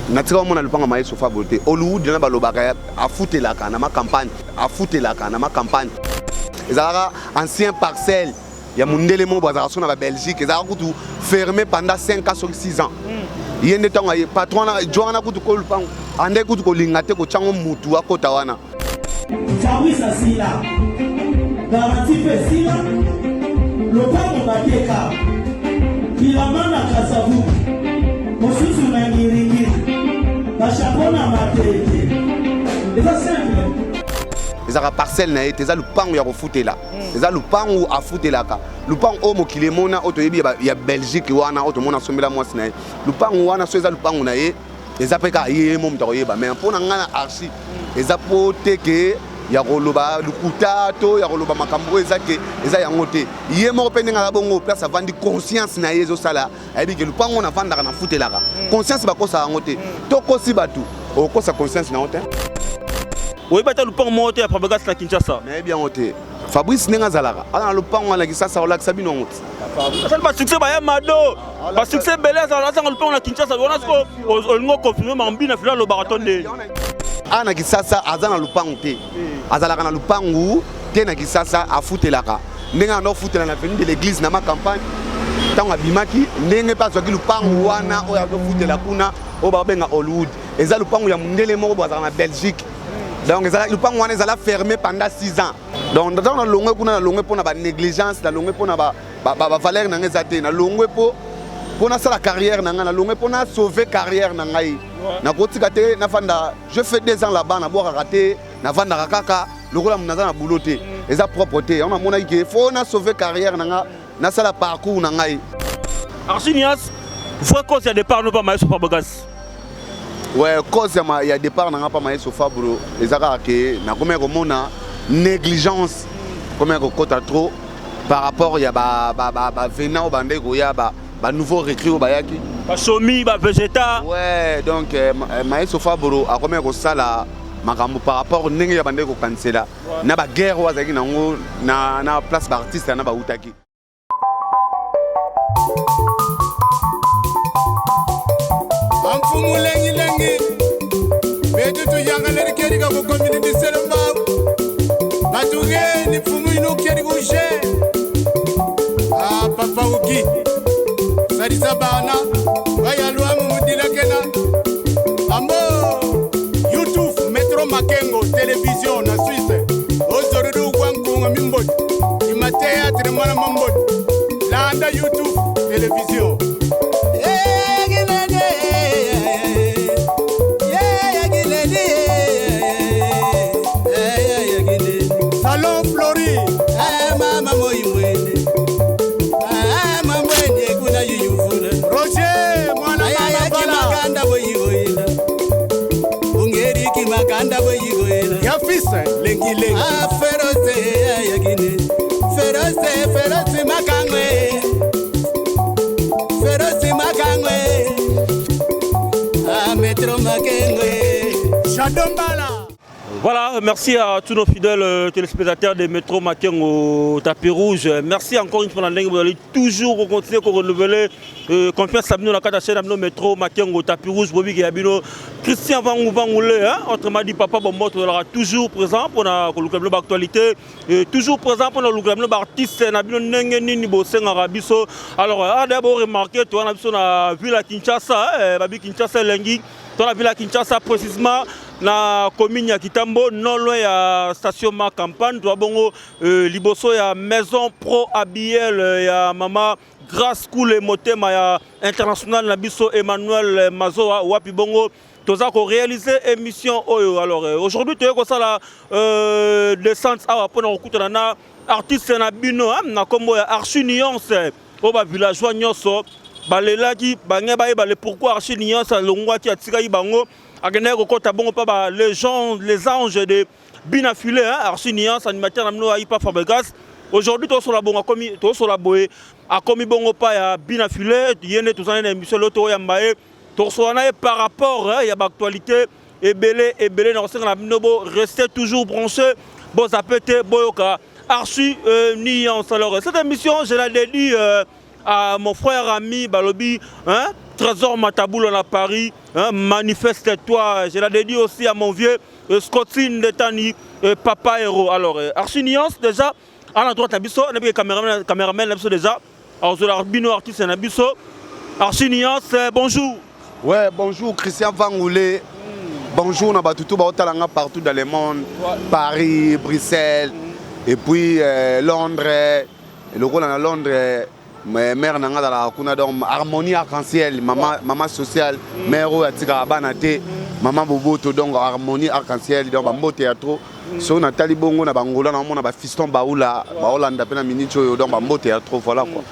Natika omona lupanga mayeso fabro te. Hollywood na balobaka afutelaka na ma campagne, afutelaka na ma campagne. Ezalaka ancien parcelle ya mundele moko bazalaka so na ba Belgique, ezalaka kutu fermé pendant 5 ans soki 6 ans. Ye nde ntango aye patron wana jo wana kutu ko lupango ande kutu kolinga te kotyango mutu akota wana. Fabrice asila, garantie mpe esila, lopango bateka, bilamba na Kasavubu, mosusu na Ngiringiri, ba chapeau na Matete. Eza simple. Ezalaka parcelle na ye te, eza lupango ya kofutela. Eza lupango afutelaka. Lupango oyo mokili emona, oyo toyebi ya Belgique wana, oyo tomona asombela mwasi na ye. Lupango wana so eza lupango na ye, eza mpe kaka ye mo moto akoyeba. Mais mpo na ngai na archi, eza mpo te ke ya koloba lokuta to ya koloba makambo oyo eza ke eza yango te. Ye moko mpe ndenge aza bongo, place avandi, conscience na ye ezosala, ayebi ke lupango navandaka nafutelaka. Conscience bakosaka yango te. Tokosi bato, okosa conscience na yo te. Oyebi ata lupango moko te ya Fabregas na Kinshasa? Nayebi yango te. Fabrice ndenge azalaka aza na lupango na Kinshasa, olakisa bino yango te. Asali ba succès ba ya Mado, ba succès ebele, azanga lupango na Kinshasa wana. Siko olingo confirme makambo bina fila alobaka to nde? Awa na Kinshasa aza na lupango te, azalaka na lupangu te na Kinshasa. Afutelaka ndenge anda ofutela na avenue de l'église na ma campagne. Ntango abimaki, ndenge mpe azwaki lupangu wana oyo azofutela kuna, oyo babenga Hollywood, eza lupangu ya mondele moko bo azalaka na Belgique. Donc ezala lupangu wana ezala fermé pendant 6 ans. Donc ntango nalongwe kuna, nalongwe mpo na banégligence, nalongwe mpo na bavaleur na ngai eza te, nalongwe mpo nasala carrière na ngai, nalongwe mpo na sauver carrière na ngai. Nakotika te nafanda. Je fais 2 ans là-bas, nabwakaka te, navandaka kaka lokola naza na boulot te, eza propre te. Yango namonaki ke faut na sauver carrière na nga, nasala parcours na ngai. Archi Nias, vraie cause ya départ no pa Maestro Fabregas? Ouais, cause ya départ na nga pa Maestro Fabro eza kaka ke nakomaki komona négligence, komaki kokota trop par rapport ya bavena oyo bandeki koya, banouveau recrue oyo bayaki. Basomi bavegeta. Ouais, donc Maestro Fabro akomaki kosala makambo par rapport ndenge ya bandeki kokanisela na baguerre oyo azalaki nango na place baartiste na bautaki. Bamfumu lengilengi betu tuyangaleli kedi ka kukomini bisele mbawu batugeni mfumu inu kedi kushe. Ah, papa uki salisa bana bayalwamu mudilakena ambo youtube Metro Makengo Television na Suisse ozorudu gwankunga mimboti ima théâtre mwana mamboti landa YouTube Television. Salon Flori. Roger mwana mama Bala ya fils lengi lengi. Ferose yagine ferose ferose makangwe ferose makangwe a Metro Makengwe. Shadombala. Voilà, merci à tous nos fidèles téléspectateurs de Metro Makengo Tapis Rouge. Merci encore une fois, vous allez toujours continuer à renouveler confiance à nous dans la chaîne à Metro Makengo Tapis Rouge. Bobby Gabino, Christian Vangou Vangoulé, hein, autrement dit Papa Bombo, sera toujours présent pour la actualité, toujours présent pour la artiste na bino ndenge nini bosengaka biso. Alors, d'abord remarqué, toi na biso na ville à Kinshasa, babi Kinshasa elengi, toi na ville à Kinshasa, précisément na commune ya Kitambo, non loin ya station Ma Campagne, toi bongo liboso ya maison Pro Abiel ya mama Grâce Kule Motema ya international na biso Emmanuel Mazoa, wapi bongo toza ko réaliser émission oyo. Alors aujourd'hui toye kosala descente awa mpona kokutana na artiste na bino, hein, na kombo ya Archi Nuance, oyo ba villageois nyonso balelaki bange bayeba le pourquoi Archi Nuance alongwaki, atikaki bango, akendaki kokɔta bongo mpa ba les gens, les anges de Bina Filé, hein. Archi Nuance, animateur na bino ayipa Fabregas, aujourd'hui tosola bongo akomi, tosola boye akomi bongo pa ya Bina Filé. Ye nde tozali na émission lelo, toyamba ye, tokosola na ye par rapport, hein, ya baactualité ebele ebele. Na kosenga na bino bo rester toujours branché, bozape te, boyoka Archi Nuance. Alors cette émission, je la dédie à mon frère ami balobi, hein, Trésor Mataboul à Paris, hein, manifeste-toi. Je la dédie aussi à mon vieux Scotty Ndetani, Papa Héros. Alors, Archi Nuance, déjà, à la droite, na biso, na biso caméraman, caméraman na biso déjà. Alors, Zola Bino artiste na biso. Archi Nuance, bonjour. Ouais, bonjour Christian Vangoulé. Bonjour na batutu baotalanga partout dans le monde. Paris, Bruxelles, et puis Londres. Lokola na Londres, mère na nga azalaka kuna, donc Harmonie Arc-en-Ciel, mama, mama sociale, mère oyo atikaka bana te, mama boboto, donc Harmonie Arc-en-Ciel, donc bambote ya trop. Soki natali bongo na bangola, naomona bafiston baula baolanda mpe na miniti oyo, donc bambote ya trop, voilà quoi.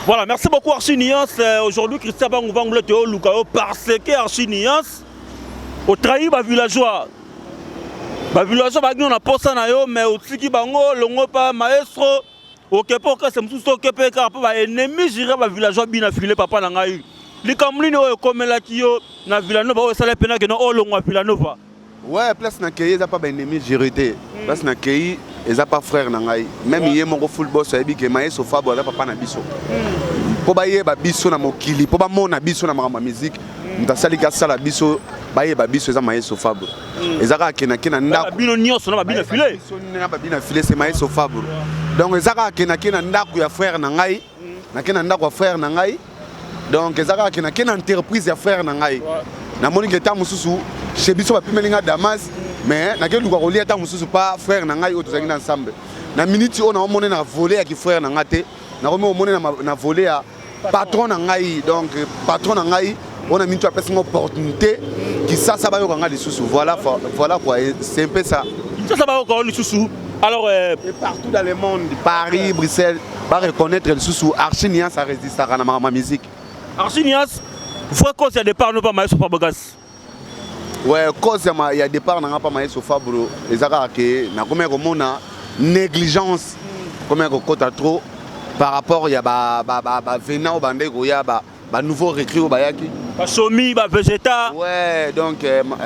Voilà, merci beaucoup Archi Nuance. Aujourd'hui, Christian Bangou Vangoulé te luka parce que Archi Nuance otrahi ba villageois. Ba villageois ba na posa na yo, mais otiki bango longo pa maestro okepe orchestre mosusu, okepe kaka mpo baennemi juré ba villageois bina file. Papa na ngai, likambo nini oyo ekomelaki yo na Villanova oyo esala mpena keno olongwa Villanova? Ouais, place nakei eza pa baennemi juré te. Place nakei eza pa frère na ngai même, ye moko full boss ayebi ke Maestro Fabo aza papa na biso. Mpo bayeba biso na mokili, mpo bamona biso na makambo ya musique, moto asaliki asala biso bayeba biso eza Maestro Fabro. Eza kaka kendake na ndako. Bino nyonso na babina file. Biso na babina file, c'est Maestro Fabro. Donc eza kaka kendake na ndako ya frère na ngai, nake na ndako ya frère na ngai. Donc eza kaka kendake na entreprise ya frère na ngai. Namoni ke ta mosusu chez biso bapimeli nga damas, mais nake luka kolia ta mosusu pa frère na ngai oyo tozalaki na ensemble. Na miniti oyo naomone na volet ya kifrère na nga te, nakomi omone na volet ya patron na ngai. Donc patron na ngai oyo na miniti oyo apesi nga opportunité, Kisasa bayoka nga lisusu. Voilà, voilà quoi, c'est un peu ça. Kisasa bayoka yo lisusu. Alors Et partout dans le monde, Paris, Bruxelles, bareconnaître lisusu Archi Nuance arésistaka na makambo ya musique. Archi Nuance, vraie cause ya départ no pa maestro Fabregas? Ouais, cause ya départ na nga pa maestro Fabro eza kaka ke nakomi komona négligence komi kokota trop par rapport ya bavena oyo bandeki koya, banouveau recrue oyo bayaki. Basomi bavegeta. Ouais, donc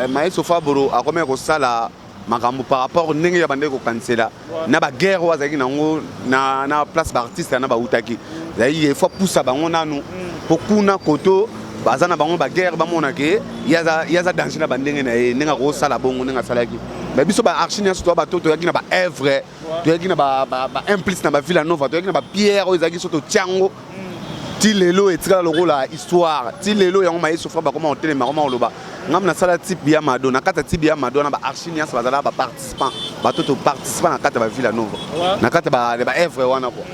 maestro Fabro akomi kosala makambo par rapport ndenge ya bandeki kokanisela na baguerre oyo azalaki nango na place baartiste na bautaki. Ezalaki il faut pusa bango nanu mpo kuna koto baza na bango baguerre, bamona ke ye aza danger na bandenge na ye, ndenge akosala bongo, ndenge asalaki. Mais biso baarchi nyonso toya bato toyaki na baœuvre, toyaki na baimplice na bavilla nova, toyaki na bapierre oyo ezalaki so totiango ti lelo etikala lokola histoire ti lelo. Yango maestro Fra bakoma kotelema, bakoma koloba ngam nasala type ya mado. Na kati ya type ya mado wana, baarchi nyonso bazalaka baparticipant, bato toparticipa na kati ya bavilla nova, na kati ya baœuvre wana quoi.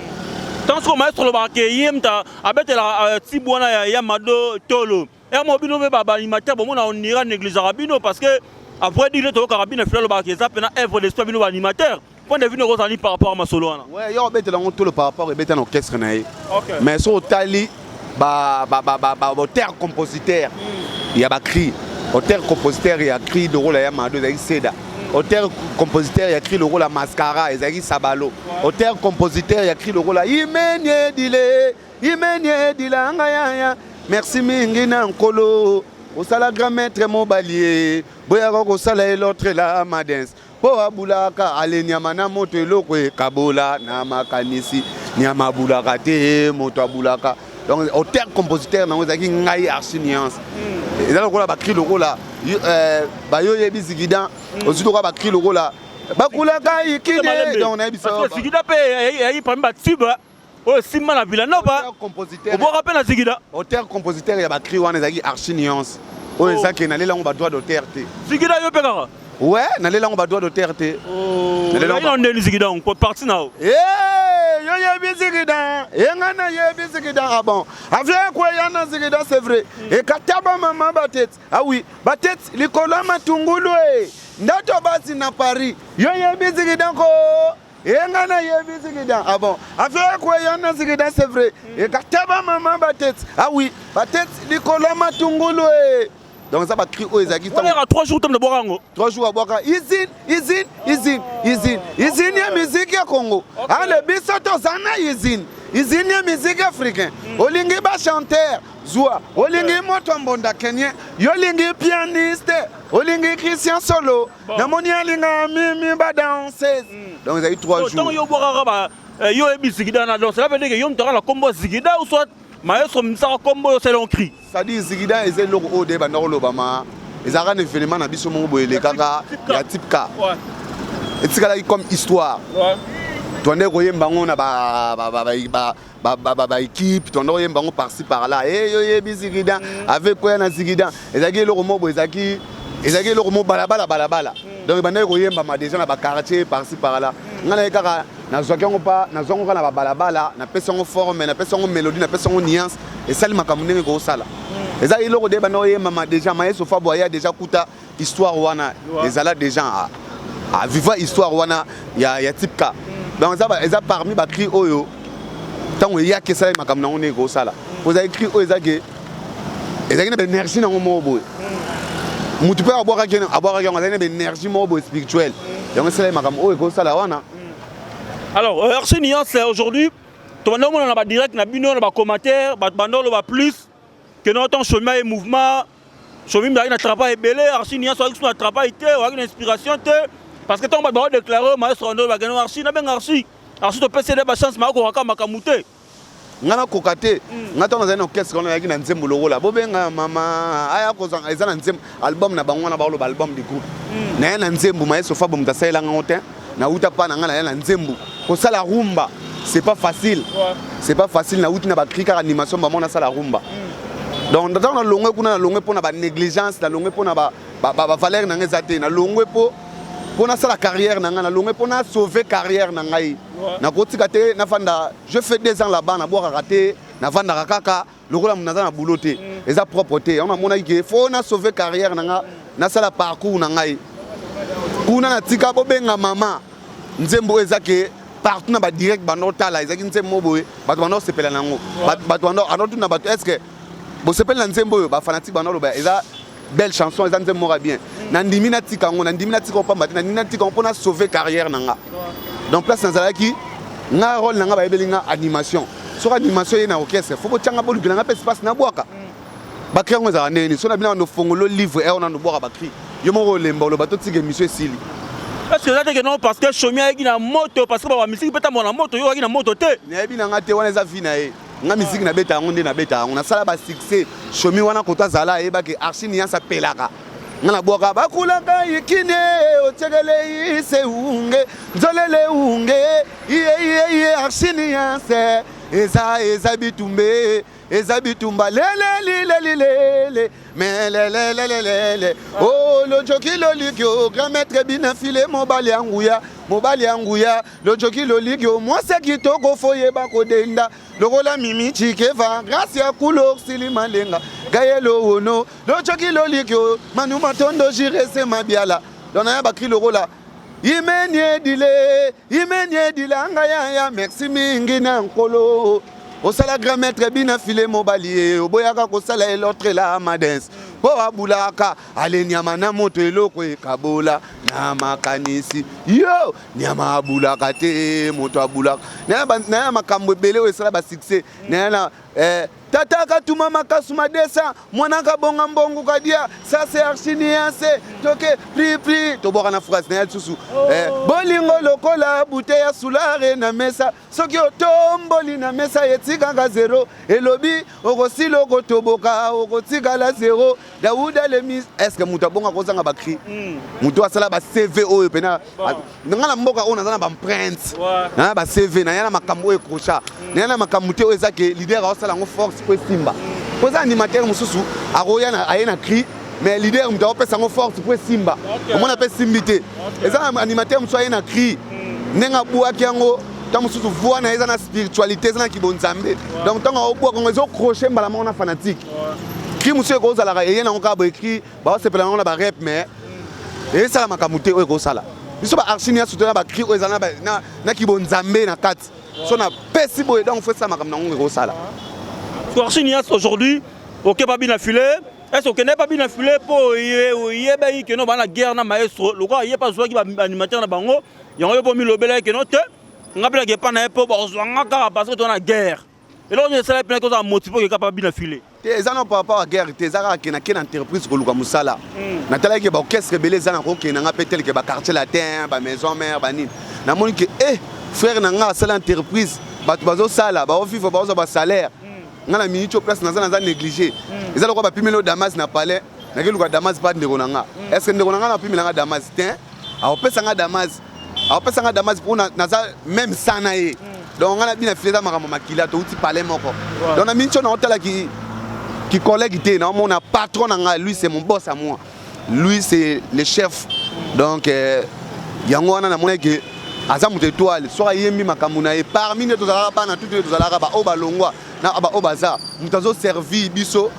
Ntango soko maestro olobaka ke ye muta abetelaka tibu wana ya mado tolo emo, bino mpe baanimateur bomona onira négligeaka bino, parce que à vrai dire toyokaka bino fila alobaka eza mpena œuvre d'esprit. Bino baanimateur, point de vue noko ozali par rapport à masolo wana? Ouais, yo obetela yango tolo par rapport ebeta na orchestre na ye, mais so otali baauteur compositeur ya bacri, auteur compositeur ya cri lokola ya mado ezalaki Seda, auteur compositeur ya cri lokola Mascara ezalaki Sabalo, auteur compositeur ya cri lokola Imenie Dile Imenie Dilanga yaya merci mingi na nkolo osala grand maître mobali ye boyaka kosala ye l'autre la madens mpo abulaka ale nyama na moto, eloko ekabola na makanisi, nyama abulaka te, moto abulaka. Donc auteur compositeur nango ezalaki ngai Archi Nuance. Eza lokola bacri lokola bayo yebi Zigidan, ozwi lokola bacri lokola bakulaka ikine, donc nayebi. Zigida mpe eyaki parmi batube oyo esimba na Villanova. Oboka mpe na Zigida. Auteur compositeur ya bacri wana ezalaki Archi Nuance oyo ezaki nalela yango badroit d'auteur te. Zigida yo mpe kaka? Ouais, nalela yango badroit d'auteur te. Na ndeni Zigida po parti na yo? Yo yebi Zigida, enga na yebi Zigida. Ah bon, avie kweya na Zigida, c'est vrai, ekataba mama batete, ah oui, batete likolo ya matungulu e ndato basi na Paris. Yo yebi Zigida ko, enga na yebi Zigida. Ah bon, avie kweya na Zigida, c'est vrai, ekataba mama batete, ah oui, batete likolo ya matungulu e. Donc eza bacri oyo ezalaki. Wana 3 jours tamna bwaka yango. 3 jours abwaka usine, usine, usine, usine, usine ya musique ya Congo. Ale biso toza na usine, usine ya musique africain. Olingi bachanteur, zwa. Olingi moto ya mbonda kenien, yo olingi pianiste, olingi Christian Solo, namoni alinga mimi badanseuse. Donc ezali 3 jours. Ntango yo obwakaka. Yo oyebi Zigida na, donc cela veut dire que yo moto aka na kombo ya Zigida ou soit maestro misaka kombo oyo osala cri? C'est-à-dire, Zigida eza eloko oyo de banda kolobama, ezalaka na événement na biso moko boye elekaka ya type K. Etikalaki comme histoire. Tondeki koyemba yango na baéquipe, tondeki koyemba yango par-ci par-là. E yo yebi Zigida avec koya na Zigida, ezalaki eloko moko boye, ezalaki eloko moko balabala balabala. Donc ebandaki koyembama déjà na baquartier par-ci par-là. Ngai naye kaka nazwaki yango mpa, nazwa yango kaka na babalabala, napesi yango forme, napesi yango mélodie, napesi yango nuance, esali makambo ndenge kosala. Eza eloko de ebanda koyembama déjà. Maestro Fabo aya déjà kuta histoire wana ezala déjà aviva histoire wana ya type K. Donc eza parmi bacri oyo ntango eyaki esalaki makambo nango ndenge kosala, po ezalaki cri oyo ezaki ezalaki na baénergie nango moko boye. Mutu mpe abwakaki yango, azalaki na baénergie moko boye spirituelle, yango esalaki makambo oyo ekosala wana. Alors, Archi Nuance, aujourd'hui tobanda omona na badirect na bino, na bacommentaire, bato banda oloba plus que no ntango Chomi aye mouvement, Chomi azalaki na travail ebele, Archi Nuance azalaki so na travail te, azalaki na inspiration te, parce que ntango bato baodéclare maestro ando bakende Archi, nabenga Archi, Archi topesi ye bachance, maakokaka makambo te. Nga nakoka te. Nga ntango nazali na orchestre wana, nazalaki na nzembo lokola bobenga mama aya kozanga, eza na nzembo album na bango wana, baoloba album du groupe. Naye na nzembo, maestro Fabo moto asalelanga ngo te, nauta mpa na nga, naye na nzembo. Kosala rumba, c'est pas facile, c'est pas facile. Nauti na bacri kaka animation, bamo nasala rumba. Donc ntango nalongwe kuna, nalongwe mpo na banégligence, nalongwe mpo na bavaleur na ngai eza te, nalongwe mpo nasala carrière na ngai, nalongwe mpo nasauve carrière na ngai. Nakotika te, nafanda, je fais 2 ans là-bas, nabwakaka te, navandaka kaka lokola naza na boulot te, eza propre te. Yango namonaki ke faut nasauve carrière na nga, nasala parcours na ngai kuna. Natika bobenga mama, nzembo oyo eza ke partout na badirect banda otala, ezalaki nzembo moko boye, bato banda osepela nango, bato banda andotuna bato: est ce que bosepeli na nzembo oyo? Bafanatique banda oloba eza belle chanson, eza nzembo moko ya bien. Nandimi natika yango, nandimi natika yango pamba te, nandimi natika yango mpo na sauver carrière na nga. Donc place nazalaki nga, rôle na nga bayebeli nga animation. Soki animation ye na orchestre, faut botyanga, bolukela nga mpe espace nabwaka bacri. Yango ezalaka ndenge nini? So na bino bando fongolo livre ero nano bwaka bacri, yo moko olemba, oloba totika émission esili. Est ce que eza te ke non, parce que Chomi ayaki na moto, parce que bamisiki mpe tambola na moto, yo oyaki na moto te? Nayebi na nga te, wana eza vie na ye. Nga misiki nabeta yango nde nabeta yango, nasala basuccès. Chomi wana koto azala, ayebaki Archi Nuance apelaka. Nga nabwaka bakulaka yikine otiekele ise unge nzolele unge iye iye iye. Archi Nuance eza bitumbe, eza bitumba lelelilelilele melelelelelele o lojoki lolikio grand maître bina file, mobali ya nguya, mobali ya nguya, lojoki lolikio mwasi ya kitoko, foyeba kodenda lokola mimi chikeva grâce ya kulo sili malenga gayelo wono lojoki lolikio manu matondo jirese mabiala. Donc naya bacri lokola imeniedile imeniedilanga yaya, merci mingi na nkolo osala grand maître bina file, mobali ye oboyaka kosala elotre la madens mpo abulaka ale nyama na moto, eloko ekabola na makanisi yo, nyama abulaka te, moto abulaka. Naya makambo ebele oyo esala basuccès. Naya na tata katuma makasu madesa mwana kabonga mbongo kadia, ça c'est Archi Nuance. Toke pri pri tobwaka na phrase naya lisusu bolingo lokola bute ya sulare na mesa, soki otomboli na mesa etikaka zero, elobi okosila, okotoboka, okotikala zero. Dauda Lemis, est ce que moto abonga kozanga bacri? Moto asala bacv oyo pena nga na mboka oyo, naza na baempreinte na bacv, naya na makambo oyo ekrocha, naya na makambo te oyo eza ke leader aosala yango force po esimba, po eza animateur mosusu akoya aye na cri, mais leader moto aopesa yango force po esimba, omona mpe esimbi te. Eza na animateur mosusu aye na cri, ndenge abwaki yango, ntango mosusu voix na ye eza na spiritualité, eza na kibonzambe, donc ntango aobwaka yango ezocroche mbala moko na fanatique. Cri mosusu ekozalaka eye nango kaka boye, cri baosepela nango na barep, mais esala makambo te oyo ekosala biso baarchi nyonso to na bacri oyo eza na kibonzambe na kati. So napesi boye, donc faut esala makambo nango ekosala. Archi Nuance, aujourd'hui oke pa bina filet, est ce okende pa bina filet mpo oyebaki keno baa na guerre na maestro, lokola ye mpe azwaki baanimateur na bango yango, yo mpo milobelaki keno te, nga mpe nake epa na ye mpo bakozwanga kaka parce que toza na guerre? Eloko nini esala mpena kozala motive okeka pa bina filet? Te, eza na par rapport à guerre te, eza kaka kena ke na entreprise koluka mosala. Natalaki ke baorchestre ebele eza na kokende nga mpe tel ke baquartier latin, bamaison mère, banini. Namoni ke e Frère na nga asala entreprise, bato bazosala, baovivre, bazozwa basalaire. Nga na minute oyo, place naza, naza négligé. Eza lokola bapimeli oyo damas na palais, nakeluka damas mpa ndeko na nga. Est ce que ndeko na nga napimela nga damas te? Akopesa nga damas, akopesa nga damas mpo naza même sa na ye. Donc nga na bina file, eza makambo makila, touti palais moko. Donc na minute oyo naotala ki collègue te, naomona patron na ngai. Lui, c'est mon boss à moi, lui, c'est le chef. Donc yango wana namonaki ke aza moto étoile. Soki ayembi makambo na ye, parmi nde tozalaka bana tutu, nde tozalaka baoyo balongwa na baoyo baza, moto azoservir biso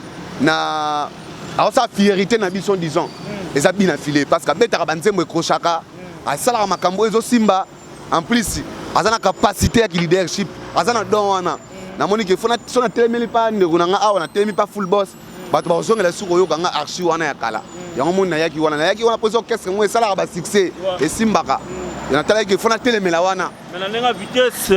na aosala fierté na biso, disons, eza bina file, parce que abetaka banzembo, ekrochaka, asalaka makambo oyo ezosimba. En plus aza na capacité ya leadership, aza na don wana. Namoni ke so natelemeli mpa ndeko na nga awa, natelemi mpa full boss, bato bakozongela suki oyoka nga archi wana ya kala. Yango moni nayaki wana, nayaki wana mpo eza orchestre ngo esalaka basuccès, esimbaka. Natalaki ke fo natelemela wana. Mais na ndenge vitesse,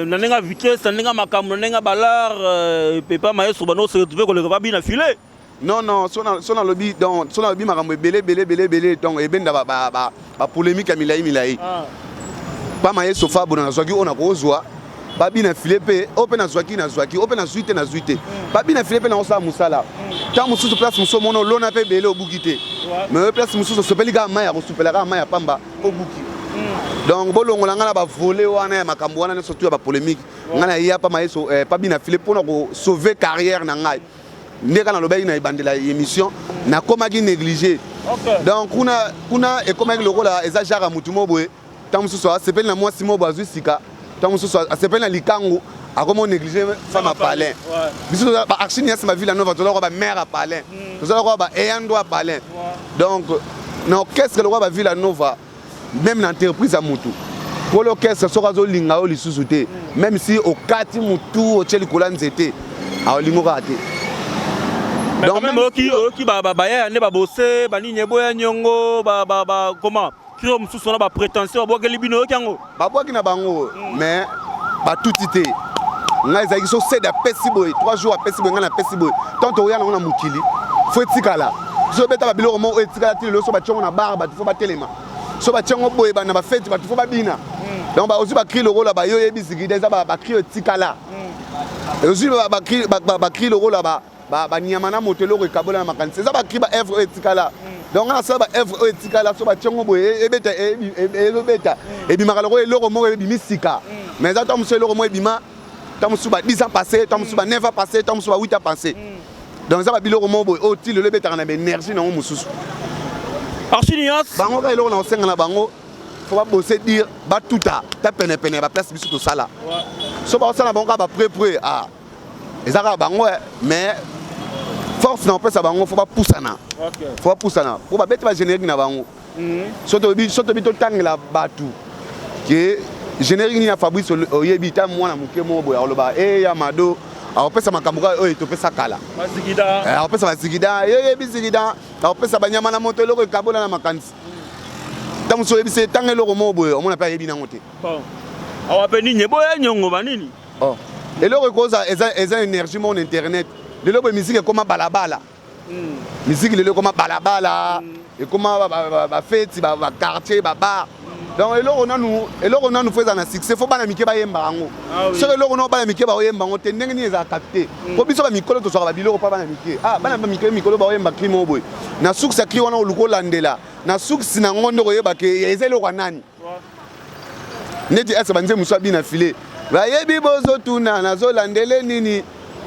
na ndenge vitesse, na ndenge makambo, na ndenge balar, pepa maestro bano se retrouver koleka babina file. Non, non, so nalobi, donc so nalobi makambo ebele ebele ebele ebele, donc ebenda bapolémique ya milai milai. Pa mayeso fabona, nazwaki oyo nakozwa. Babina file mpe oyo mpe nazwaki, nazwaki oyo mpe nazwi te, nazwi te. Babina file mpe nakosala mosala. Ntango mosusu, place mosusu omona olona mpe ebele, obuki te, mais oyo place mosusu osopeli kaka mai ya kosupela, kaka mai ya pamba, obuki. Donc bolongola ngai na bavole wana ya makambo wana nyonso tu ya bapolémique. Ngai nayeya pa mayeso, pa bina file mpona kosauver carrière na ngai. Nde kaka nalobaki na ebandela ya émission, nakomaki négligé. Donc kuna kuna ekomaki lokola eza genre ya motu mo boye. Ntango mosusu asepeli na mwasi mo boye azwi sika, ntango mosusu asepeli na likangu, akomi onéglige femme ya palin. Biso baarchi niasi bavilla nova, toza lokola bamare ya palin, toza lokola baeyando ya palin. Donc na orchestre lokola bavilla nova, même na entreprise ya motu, kolo orchestre soki azolinga yo lisusu te, même si okati motu, otie likolo ya nzete, aolingo kaka te. Donc même oyoki bayaya nde babose banini, eboya niongo, comment kiro mosusu wana, baprétention babwakeli bino, oyoki yango? Babwaki na bango, mais batuti te. Ngai ezalaki so sede apesi boye, 3 jours apesi boye, ngai napesi boye. Tant tokoya nango na mokili, fo etikala. So obeta babiloko moko oyo etikala ti lelo, so bationgo na bar, bato fo batelema. So batiango boye na bafeti, bato fo babina. Donc ozwi bacri lokola bayo oyebi zikida, eza bacri oyo etikala. Ozwi bacri lokola banyama na moto, eloko ekabola na makanisi, eza bacri, baœuvre oyo etikala. Donc nga nasala baœuvre oyo etikala. So batiango boye, ebeta, ezobeta, ebimaka lokola eloko moko ebimi sika, mais eza ntango mosusu eloko moko ebima ntango mosusu ba 10 ans passé, ntango mosusu ba 9 ans passé, ntango mosusu ba 8 ans passé. Donc eza babiloko moko boye oyo ti lelo ebetaka na baénergie nango mosusu. Archinias. Bango kaka eloko na kosenga na bango, fo babose dire, batuta ta penepene ya baplace biso tosala. So bakosala bango kaka baprepre, ah, eza kaka bango. Mais force na kopesa bango, fo bapusana, fo bapusana mpo babeti bagénérique na bango. So toyebi, so toyebi, totangela bato ke générique nini ya Fabrice oyebi. Ta mwana moke moko boye akoloba e ya mado, akopesa makambo kaka oyo topesa kala, akopesa bazigida, yeyebi zigida, akopesa banyama na moto, eloko ekabola na makanisi. Ntango mosusu oyebisi ye tanga eloko moko boye, omona mpe ayebi nango te. Awa mpe nini eboya nyongo banini? Oh. Eloko ekoza eza énergie moko na internet. Lelo boye musique ekoma balabala, musique lelo ekoma balabala, ekoma bafeti, baquartier, babar. Donc eloko nanu, eloko nanu fo ezala na succès, fo bana mike bayemba yango. Soki eloko nano bana mike baoyemba yango te, ndenge nini ezala capté? Mpo biso bamikolo tozwaka babiloko mpa bana mike. Ah, bana bamike mikolo baoyemba cri moko boye, na succès ya cri wana, oluka olandela na succès nango nde koyeba ke eza eloko ya nani. Neti ese banzembo mosusu abina file, bayebi bozotuna nazolandele nini.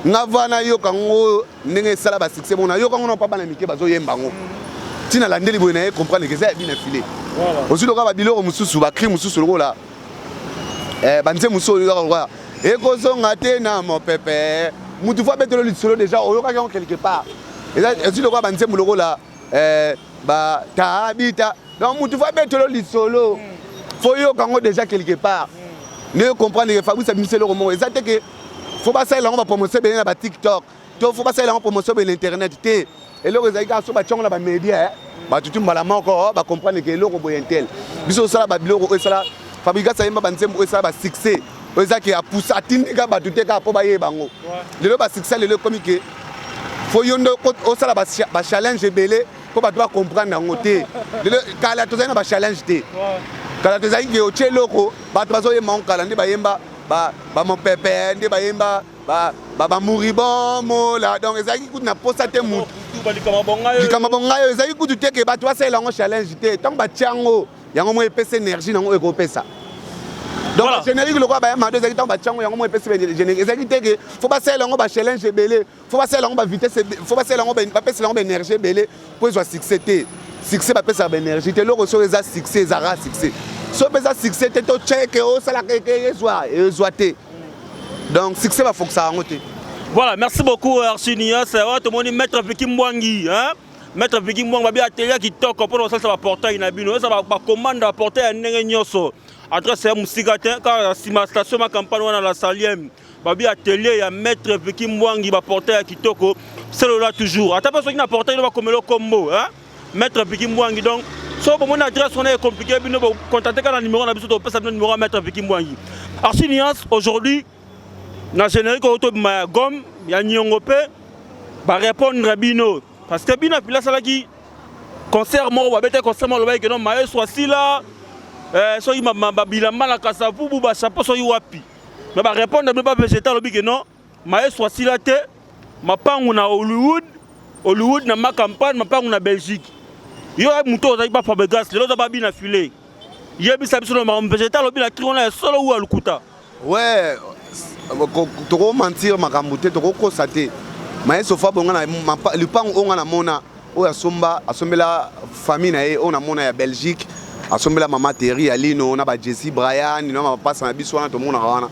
Nga va nayoka ngo ndenge esala basuccès bongo, nayoka ngo na mpa bana mike bazoyemba yango, ntina landeli boye, naye comprendre ke eza ya bina file. Ozwi lokola babiloko mosusu, bacri mosusu, lokola banzembo mosusu oyo lokola ekozonga te na mopepe, mutu fo abetelo lisolo, déjà oyokaki yango quelque part. Ezwi lokola banzembo lokola batabita, donc mutu fo abetelo lisolo, fo yoka yango déjà quelque part, nde comprendre ke Fabrice abimisi eloko moko. Eza te ke fo basalela yango bapromotion ebele na baTikTok, to fo basalela yango promotion ebele na internet te. Eloko ezali kaka so batiango na bamédia, bato tu mbala moko bacomprendre ke eloko boye intel. Biso osala babiloko oyo esala Fabrigas ayemba banzembo oyo esala basuccès, oyo eza ke apusa, atindika bato te kaka mpo bayeba yango. Lelo basuccès lelo ekomi ke fo yo nde osala bachallenge ebele mpo bato bacomprendre yango te. Lelo, kala tozali na bachallenge te. Kala tozalaki ke otie eloko, bato bazoyemba yango kala nde bayemba bamopepe, nde bayemba bamuribon mola. Donc ezalaki kutu na posa te mutu likambo bongai oyo ezalaki kutu te ke bato basalela yango challenge te. Ntango batia yango, yango moko epesa énergie nango ekopesa. Donc générique lokola baya mado ezalaki, ntango batia yango, yango moko epesi générique. Ezalaki te ke faut basalela yango bachallenge ebele, faut basalela yango bavitesse, faut basalela yango, bapesela yango baénergie ebele mpo ezwa succès te. Succès bapesaka baénergie te. Eloko soki eza succès, ezalaka succès. Soki mpe eza succès te, to cheke osalaka ezwa, ezwa te. Donc succès bafokisaka yango te. Voilà, merci beaucoup Archinias. Wana tomoni maître Viki Mbwangi, hein? Maître Viki Mbwangi babi atelier kitoko mpona kosalisa baportail na bino. Eza bacommande baportail ya ndenge nyonso. Adresse ya mosika te, kaka nsima station ma campagne wana la Saliem. Babi atelier ya maître Viki Mbwangi, baportail ya kitoko. Selola toujours. Ata mpe soki na portail bakomela kombo, hein? Maître Viki Mbwangi. Donc so bomoni adresse wana ecompliqué bino, bocontacte kaka na numéro na biso, topesa bino numéro ya maître Viki Mbwangi. Archinias, aujourd'hui na générique oyo tobima ya gomme ya niongo mpe barépondre bino, parce que bino apila asalaki concert moko, babetaki concert moko, alobaki keno maestro asila, soki babilamba na Kasavubu, bachapeau soki wapi. Mais barépondre bino bavégétal, alobi ke non, maestro asila te, mapangu na Hollywood, Hollywood na Macampagne, mapangu na Belgique. Yo moto ozalaki ba Fabregas, lelo oza babina file, yebisa biso na makambo végétal alobi na cri wana, ya solo ou ya lokuta? Ouais, tokomentir makambo te, tokokosa te. Maestro Fabro, nga na lupango oyo nga namona, oyo asomba, asombela famille na ye, oyo namona ya Belgique, asombela mama Terry ya Lino na bajesi Brian na mapasa na biso wana tomonaka wana,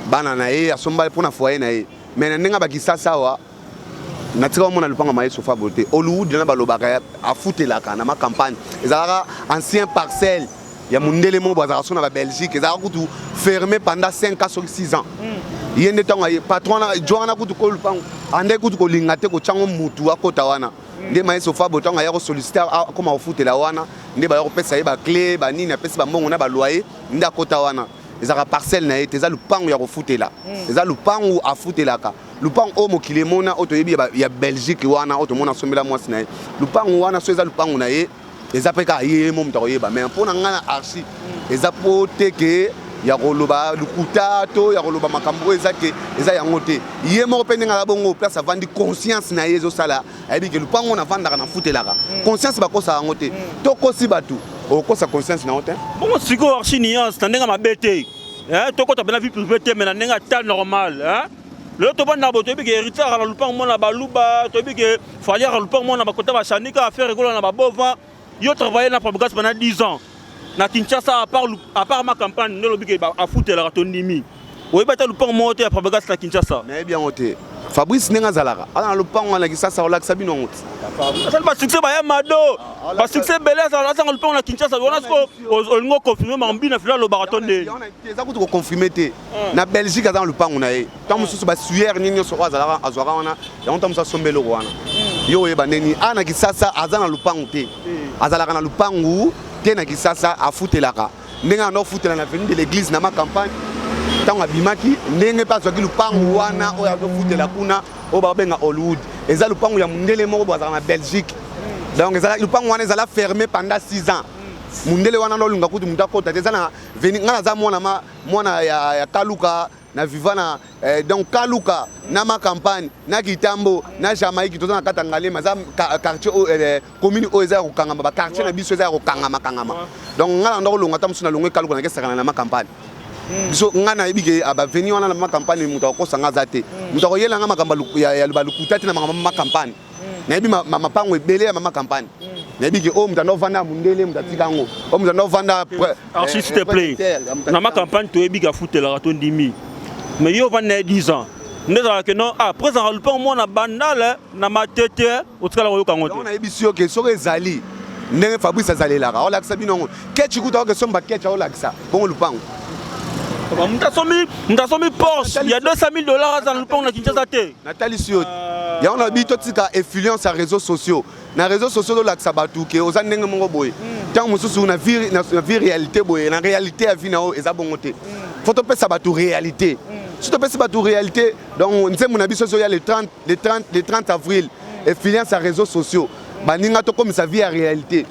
bana na ye, asomba mpona foyer na ye. Mais na ndenge bakisasa awa, natika omona lupango maestro Fabro te. Hollywood na balobaka afutelaka na macampagne, ezalaka ancien parcelle ya mondele moko bazalaka so na babelgique, ezalaka kutu fermé pendant 5 ans soki 6 ans. Ye nde ntango patron wana jo wana kutu ko lupango ande kutu kolinga te kotyango mutu akota wana. Nde maestro Fabro ntango aya kosollicite akoma kofutela wana, nde baya kopesa ye baclé banini, apesi bambongo na baloyer, nde akota wana. Ezalaka parcelle na ye te, eza lupango ya kofutela, eza lupango afutelaka. Lupango oyo mokili emona, oyo toyebi ya Belgique wana, oyo tomona asombela mwasi na ye lupango wana, so eza lupango na ye, eza mpe kaka ye mo moto akoyeba. Mais mpo na ngai na Archi, eza mpo te ke ya koloba lukuta to ya koloba makambo oyo eza ke eza yango te. Ye moko mpe ndenge aza bongo, place avandi, conscience na ye ezosala, ayebi ke lupango navandaka nafutelaka. Conscience bakosaka yango te. Tokosi bato, okosa conscience na yo te. Bongo sikoyo Archi Nuance, na ndenge mabe te, tokota mpe na vie privée te, mais na ndenge ata normal, lelo tovanda boye, toyebi ke Héritier aka na lupango mona baluba, toyebi ke Fally aka lupango mona bakota bashanika, affaire ekola na babova. Yo travaille na Fabregas pendant 10 ans na Kinshasa, à part ma campagne nde olobi ke afutelaka, tondimi. Oyebi ata lupango moko te ya Fabregas na Kinshasa? Nayebi yango te. Fabrice ndenge azalaka, aza na lupango na Kinshasa, olakisa bino yango te. Asali basuccès, baya mado, basuccès ebele, azanga lupango na Kinshasa wana. Siko olingi oconfirme makambo bina fila alobaka to ndeni? Eza kutu koconfirme te. Na Belgique aza na lupango na ye. Ntango mosusu basuyer nini nyonso oyo azalaka azwaka wana yango, ntango mosusu asomba eloko wana, yo oyeba ndeni. Awa na Kisasa aza na lupangu te, azalaka na lupangu te na Kisasa, afutelaka. Ndenge anda ofutela na avenue de l'église na Macampagne, ntango abimaki, ndenge mpe azwaki lupangu wana oyo azofutela kuna, oyo babenga Hollywood, eza lupangu ya mondele moko bo azalaka na Belgique. Donc lupangu wana ezala fermé pendant 6 ans. Mondele wana nde olinga kutu moto akota te. Eza na veni. Ngai naza mwana ma mwana ya Kaluka na viva na donc Kaluka na ma campagne na Kitambo na Jamaïque, toza na kati ya Ngalema. Eza quartier oyo, commune oyo eza ya kokangama. Baquartier na biso eza ya kokangama kangama. Donc ngai na ndo kolonga, ata mosusu nalongwe Kaluka, nakesakana na ma campagne biso. Ngai nayebi ke baveni wana na ma campagne, moto akokosa nga aza te, moto akoyela nga makambo ya balukuta te. Na makambo ma campagne, nayebi mapango ebele ya mama campagne. Nayebi ke oyo moto anda ovanda ya mondele, moto atika yango, oyo moto anda ovanda. Archi, s'il te plaît, na ma campagne toyebi ke afutelaka, tondimi. Mais yo ovandi na ye 10 ans, nde ezalaka ke non, après ezalaka lupango mwana Bandale na Matete, otikala koyoka yango te? Nayebisi yo ke soki ezali ndenge Fabrice azalelaka, aolakisa bino yango. Kechi kuta oke somba kechi, aolakisa bongo lupango. Moto asombi Porsche ya 200 000 $, aza na lupango na Kinshasa te? Natalisi yo yango. Na bi totika influence ya réseaux sociaux. Na réseaux sociaux tolakisa bato ke oza ndenge moko boye, ntango mosusu na vie réalité boye, na réalité ya vie na oyo eza bongo te. Faut topesa bato réalité. So topesi bato réalité, donc nzembo na biso ezoya le 30, le 30, le 30 avril, influence ya réseaux sociaux. Baninga, tokomisa vie ya réalité.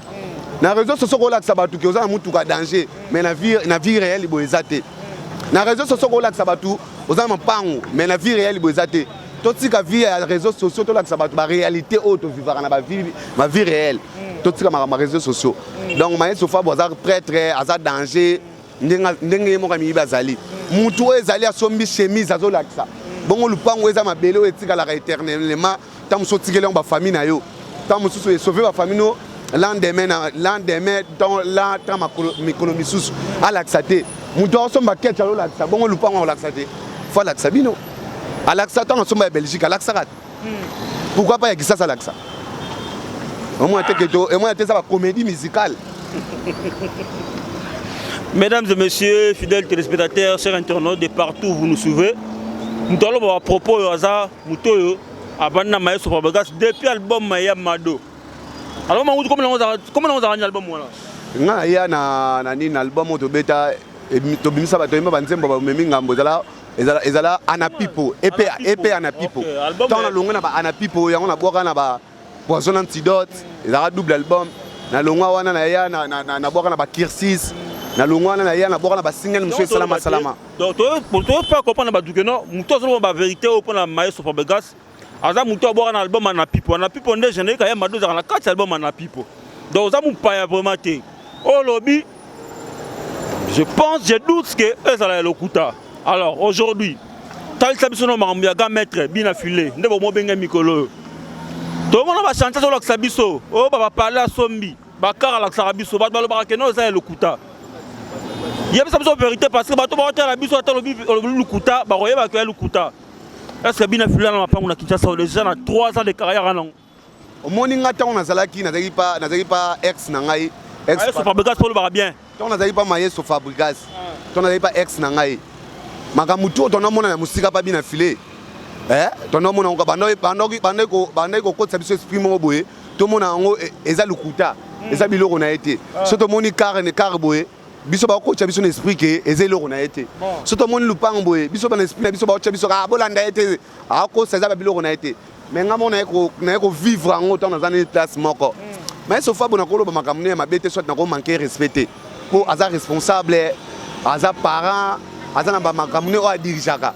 Na réseau sociaux kolakisa bato ke oza na motuka danger, mais na vie réelle boye eza te. Na réseau sociaux kolakisa bato oza na mapango, mais na vie réelle boye eza te. Totika vie ya réseaux sociaux, tolakisa bato baréalité oyo tovivaka na bavie réelle. Totika makambo ya réseaux sociaux. Donc Maestro Fabo aza prêtre, aza danger. Ndenge ye moko amiyibi, azali mutu oyo ezali asombi chemise, azolakisa bongo. Lupango eza mabele oyo etikalaka éternellement. Ntango mosusu otikeli yango bafamille na yo, ntango mosusu esauve bafamille no lendemain na lendemain, la ta mikolo misusu alakisa te. Moto akosomba ketch, alolakisa bongo. Lupango akolakisa te, fo alakisa bino. Alakisa ntango asomba ya Belgique, alakisaka te. Pourquoi pas ya Kisasa alakisa? Omona te ke emona te, eza bacomédie musicale. Mesdames et messieurs, fidèles téléspectateurs, chers internautes de partout où vous nous suivez, nous allons à propos au hasard, moto oyo abandi na Maestro Fabregas depuis album ya Mado. Alors mangutu comment on a album wana? Nga naya na nini, na album oyo tobeta, tobimisa bato, oyemba banzembo, bamemi ngambo. Ezala Anapipo, epe Anapipo. Ntango nalongwe na ba Anapipo yango, nabwaka na ba Poison Antidote, ezalaka double album. Nalongwa wana, naya nabwaka na bakirsis. Nalongwa wana, naya nabwaka na basingle mosusu esalama salama. Donc tofa comprendre bato ke non, moto azoloba bavérité oyo mpona Maestro Fabregas aza moto abwaka na album Anapipo. Anapipo nde générique ya Mado ezalaka na kati ya album Anapipo. Donc oza mopaya vraiment te. Oyo olobi, je pense, je doute que ezala ya lokuta. Alors aujourd'hui, talisa biso na makambo ya grand maître Bina File nde bomobenga. Mikolo oyo tomona bachantier, azolakisa biso oyo bapale, asombi bakar, alakisaka biso. Bato balobaka kene oyo eza ya lokuta. Yebisa biso vérité, parce que bato bakotala biso. Ata olobi lokuta, bakoyebaka ya lokuta. Est ce que Bina File na mapango na Kinshasa déjà na 3 ans de carrière nango? Omoni nga, ntango nazalaki pa ex na ngai. Fabregas mpo olobaka bien. Ntango nazalaki pa Maestro Fabregas, ntango nazalaki pa ex na ngai, makambo tu oyo tonomona na mosika pa Bina File, tonomona yango, bandaki kokotisa biso esprit moko boye. Tomona yango eza lokuta, eza biloko na ye te. So tomoni car ne car boye, biso bakotya biso na esprit ke eza eloko na ye te. So tomoni lupango boye, biso bana esprit na biso bakotya biso, bolanda ye te, akosa, eza babiloko na ye te. Mais nga moko naye kovivre yango ntango naza nini place moko. Mais sofa bo nakoloba makambo ne ya mabe te, soit nakomanke respect te, mpo aza responsable, aza parent, aza na bamakambo ne oyo adirigeaka.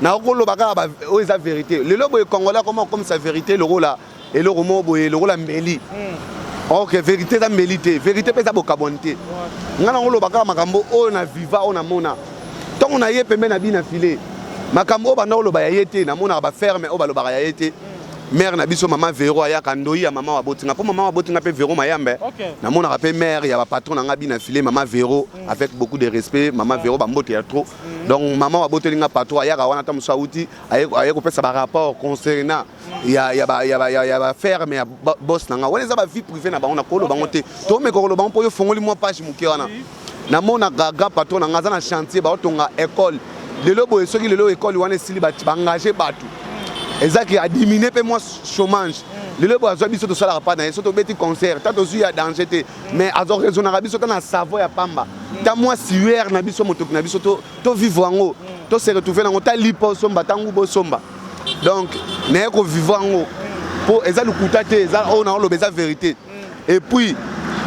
Nakoloba kaka oyo eza vérité. Lelo boye Congolais akoma okomisa vérité lokola eloko moko boye, lokola mbeli. Ok, vérité eza mbeli te, vérité mpe eza bokabwani te. Nga nakoloba kaka makambo oyo na viva, oyo namona ntango na ye pembe na Bina File. Makambo oyo banda koloba ya ye te, namonaka baferme oyo balobaka ya ye te. Mare na biso, mama Vero, ayaka ndoi ya mama wabotinga, mpo mama wabotinga mpe Vero Mayambe. Namonaka mpe mare ya bapatron na nga Bina File, mama Vero, avec beaucoup de respect, mama Vero, bambote ya trop. Donc mama waboteli nga patron ayaka wana, ata mosu awuti, aye kopesa barapport concernant ya baferme ya boss na nga. Wana eza bavie privé na bango, nakoloba bango te. Tomeka koloba bango mpo oyo fongoli mwa page moke wana. Namonaka grand patron na nga aza na chantier, baotonga école. Lelo boye, soki lelo école wana esili, baengage bato, ezaki adiminue mpe mwa chômage. Lelo boye azwa biso, tosalaka mpa na ye. So tobeti concert, ta tozwi ya danger te, mais azoraisonnaka biso ta na savon ya pamba, ta mwa sueur na biso, motoki na biso, tovivre yango, tose retrouve nango, ta lipa osomba, ta nguba osomba. Donc naye kovivre yango, mpo eza lokuta te, eza oyo naoloba, eza vérité. Et puis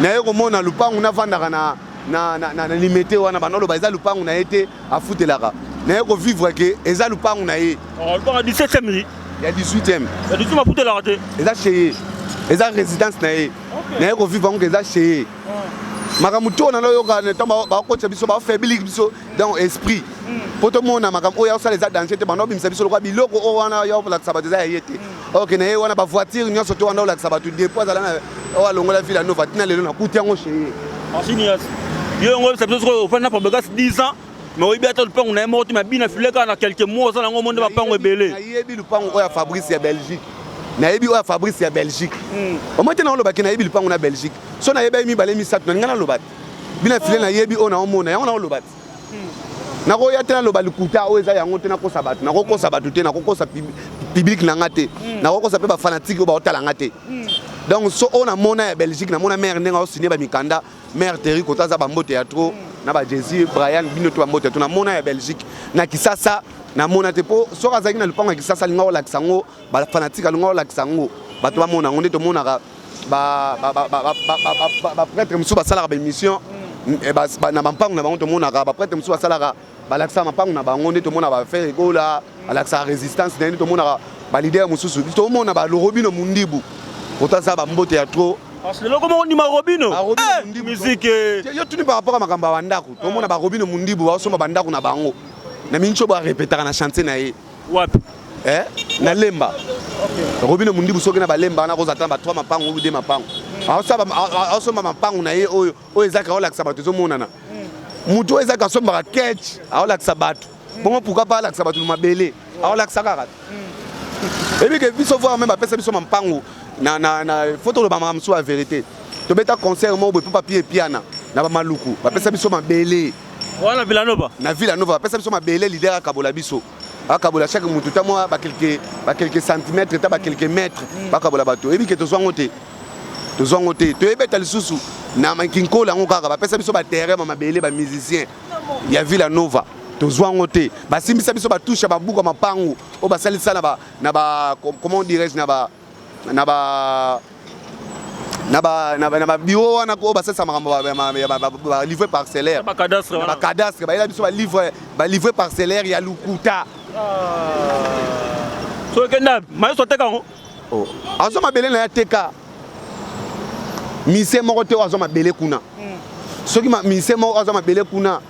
naye komona lupangu navandaka na Limete wana, bandoloba eza lupangu na ye te, afutelaka. Naye kovivre ke eza lupangu na ye. Lupangu 17e rue? Ya 18e. Ya 18, afutelaka te? Eza chez ye, eza résidence na ye. Naye kovivre yango ke eza chez ye. Makambo to na nayoka ntango bakotisa biso, bafaiblir biso donc esprit, mpo tomona makambo oyo asala eza danger te. Banda obimisa biso lokwa biloko oyo wana ya olakisa bato eza ya ye te. Ok, na ye wana bavoiture nyonso to wana olakisa bato depuis azala na oyo alongola Villa Nova tina lelo, nakuti yango chez ye. Archinias yo yango oyebisa biso, soki ofandi na Fabregas 10 ans, mais oyebi ata lupango na ye moko te. Mabina File kaka na quelques mois oza nango, monde bapango ebele. Nayebi lupango oyo ya Fabrice ya Belgique, nayebi oyo ya Fabrice ya Belgique. Omoi te naolobaki nayebi lupango na Belgique. So nayebi mibale, misato, nalinga naloba te. Bina File nayebi oyo naomona yango, naoloba te. Nakoya te naloba likuta oyo eza yango te. Nakosa bato, nakokosa bato te, nakokosa public na nga te, nakokosa mpe bafanatike oyo baotala nga te. Donc so oyo namona ya Belgique, namona mare ndenge aosigne bamikanda. Mare Terri kota aza, bambote ya trop na bajesi Brian, bino to bambote ya trop. Namona ya Belgique. Na Kisasa namona te, mpo soki azalaki na lupango ya Kisasa, alinga olakisa yango bafanatike, alinga olakisa yango bato bamona yango. Nde tomonaka Baprêtre mosusu basalaka baémission na bampango na bango. Tomonaka baprêtre mosusu basalaka, balakisaka mapango na bango nde tomona baFerre Gola alakisaka résistance na ye, nde tomonaka baleader mosusu, tomona baRobinho Mundibu kotaza bambote ya trop. Parce que eloko moko ndima Robinho. Musique. Yo tuni par rapport a makambo ya bandako, tomona baRobinho Mundibu baosomba bandako na bango na mingi oyo barepetaka na chantier na ye. Wapi? Na Lemba. Robinho Mundibu, soki na balemba wana, kozala ta ba 3 mapango ou 2 mapango, aosomba mapango na ye oyo oyo ezaka aolakisa bato, ezomonana. Motu oyo ezaka asombaka ketch, aolakisa bato bongo, pourquoi pas alakisa bato mabele? Aolakisa kaka ebi ke biso voir même bapesa biso mampangu na faut toloba makambo mosusu ya vérité. Tobeta concert moko boye mpo papier epiana na bamaluku, bapesa biso mabele. Wana Villanova? Na Villanova, bapesa biso mabele. Leader akabola biso, akabola chaque mutu ta mwa baquelques centimètre, ta baquelques mètre, bakabola bato. Oyebi ke tozwa yango te, tozwa yango te. Toyebeta lisusu na Kinkola yango kaka, bapesa biso baterrain, bamabele, bamusicien ya Villa Nova, tozwa yango te. Basimbisa biso batushe ya babuka mapangu oyo basalisa na ba, comment dirais-je, na babiro wana oyo basalisa makambo ya balivre parcellaire. Bacadastre. Na bacadastre, bayela biso balivre parcellaire ya lukuta. So ekenda, mayeso ateka yango. Oh. Azwa mabele na ye, ateka. Musicien moko te oyo azwa mabele kuna. Soki musicien moko azwa mabele kuna,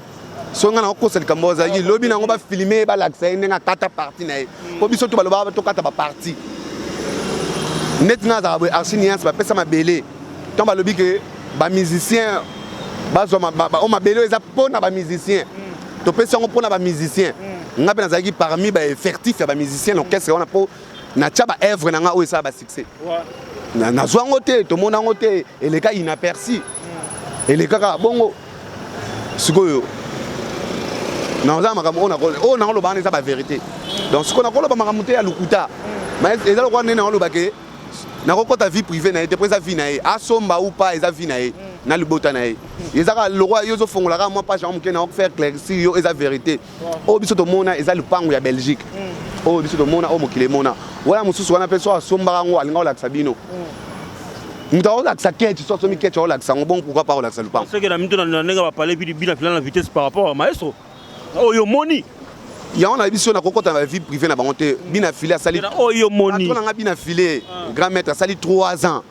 soki ngai nakokosa likambo, azalaki lobi nango, bafilme ye, balakisa ye ndenge akata parti na ye, mpo biso to balobaka tokata baparti neti ngai azalaka boye. Archi Niance bapesa mabele, ntango balobi ke bamusicien bazwa oyo mabele oyo eza mpo na bamusicien, topesi yango mpo na bamusicien. Ngai mpe nazalaki parmi baeffectif ya bamusicien na orchestre wana, mpo natya baœuvre na ngai oyo esala basuccès. Nazwa yango te, tomona yango te, eleka inaperçu, eleka kaka bongo. Sikoyo naza makambo oyo nakoloba wana eza bavérité. Donc sikoyo nakoloba makambo te ya lokuta, mais eza lokola ndenge nakoloba ke nakokɔta vie privée na ye te, mpo eza vie na ye, asomba ou pas, eza vie na ye na libota na ye. Eza kaka lokwa yo ozofongola kaka mwa page yango moke na faire éclaircir yo. Eza vérité oyo biso tomona, eza lupango ya Belgique oyo biso tomona, oyo mokili emona wana. Mosusu wana mpe so asombaka yango, alinga olakisa bino. Moto akolakisa ketch, so asombi ketch, akolakisa yango bon, pourquoi pas kolakisa lupango? Soki na mito na ndenge bapale bina fila na vitesse par rapport à maestro oyo moni. Yango na biso nakokɔta na bavie privée na bango te. Bina File asali oyo moni. Patron nanga Bina File, grand maître, asali 3 ans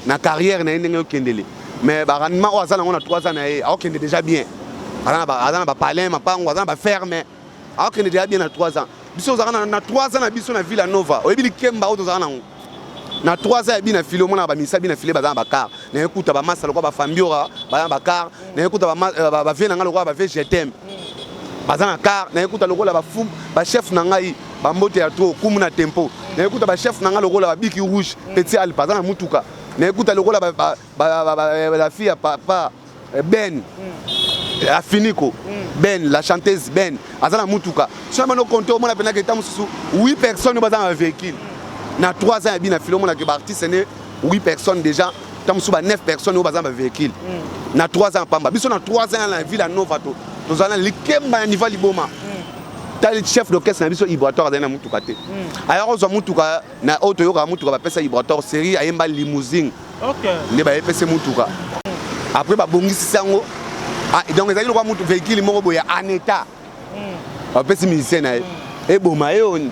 na carrière na ye ndenge okendele, mais barendement oyo aza nango na 3 ans na ye, aokende déjà bien. Aza na bapalin mapango, aza na baferme, aokende déjà bien na 3 ans. Biso tozalaka na 3 ans na biso na Villa Nova, oyebi likemba oyo tozalaka nango na 3 ans ya Bina File? Omonaka bamisa Bina File baza na bacar, naye kuta bamasa lokola bafambiora baza na bacar, naye kuta bavie na ngai lokola bavie jetem baza na car, naye kuta lokola bachef na ngai, bambote ya trop kumu na tempo, naye kuta bachef na ngai lokola babiki rouge, petit Alpe aza na mutuka, naye kuta lokola la fille ya papa Ben Afiniko, Ben la chanteuse, Ben aza na mutuka. So na bano compte, omona mpenaka eta mosusu 8 personnes oyo baza na bavéhicule na 3 ans ya Bina File. Omonaka baartiste ne 8 personnes déjà, ta mosusu ba 9 personnes oyo baza na bavéhicule na 3 ans pamba. Biso na 3 ans na Villa Nova tozala na likemba ya niveau liboma. Tali chef d'orchestre na biso Ibrator, azali na mutuka te. Aya kozwa mutuka na oyo toyokaka mutuka bapesa Ibrator série ayemba Limousine, nde bayepesi mutuka. Après babongisisi yango, donc ezalaki lokola mutu véhicule moko boye en état, bapesi musicien na ye eboma ye oni.